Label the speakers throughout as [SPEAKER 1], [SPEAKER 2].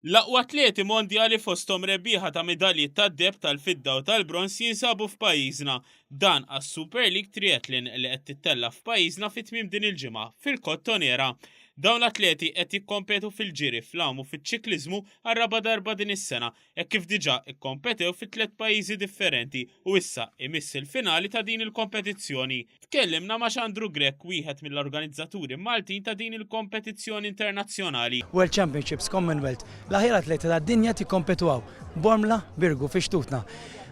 [SPEAKER 1] L-aqwa atleti mondjali, fosthom rebbieħa ta' medalji tad-deheb, tal-fidda u tal-bronż, jinsabu f'pajjiżna. Dan għas-Super League Triathlon li qed tittella f'pajjiżna fi tmiem din il-ġimgħa fil-Kottonera. Dawn l-atleti qed jikkompetu fil-ġiri, fl-għawm u fiċ-ċikliżmu għar-raba' darba din is-sena, hekk kif diġà ikkompetew fi tliet pajjiżi differenti u issa imiss il-finali ta' din il-kompetizzjoni. Tkellimna ma' Xandru Grech, wieħed mill-organizzaturi Maltin ta' din il-kompetizzjoni internazzjonali.
[SPEAKER 2] World Championships, Commonwealth, l-aħjar atleti tad-dinja tikkompetu hawn. Bormla, Birgu, fi xtutna.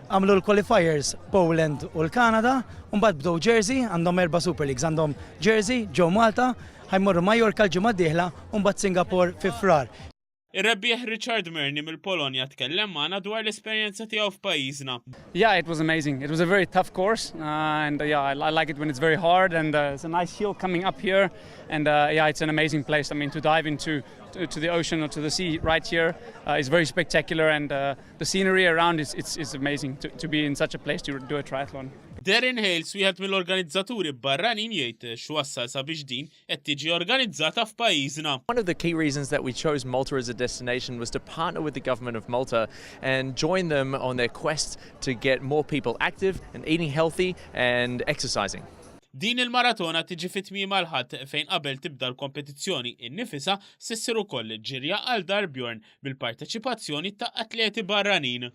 [SPEAKER 2] Għamlu l-qualifiers Poland u l-Kanada, u mbagħad bdew Jersey, għandhom erba' Super Leagues, għandhom Jersey, ġew Malta, ħa jmorru Mallorca l-ġimgħa d-dieħla u mbagħad Singapore fi Frar.
[SPEAKER 1] Ir-rebbieħ Richard Murney mill-Polonja tkellem magħna dwar l-esperjenza tiegħu f'pajjiżna.
[SPEAKER 3] Yeah, it was amazing. It was a very tough course, and yeah, I like it when it's very hard. And it's a nice hill coming up here, and yeah, it's an amazing place. I mean, to dive into to the ocean or to the sea right here is very spectacular, and the scenery around is it's amazing to be in such a place to do a triathlon.
[SPEAKER 1] Darren Hales, wieħed mill-organizzaturi barranin, jgħid x'wassal sabiex din qed tiġi organizzata f'pajjiżna.
[SPEAKER 4] One of the key reasons that we chose Malta as a destination was to partner with the government of Malta and join them on their quest to get more people active and eating healthy and exercising.
[SPEAKER 1] Din il-maratona tiġi fi tmiem il-Ħadd, fejn qabel tibda l-kompetizzjoni innifisha se ssir ukoll ġirja għal Dar Bjorn bil-parteċipazzjoni ta' atleti barranin.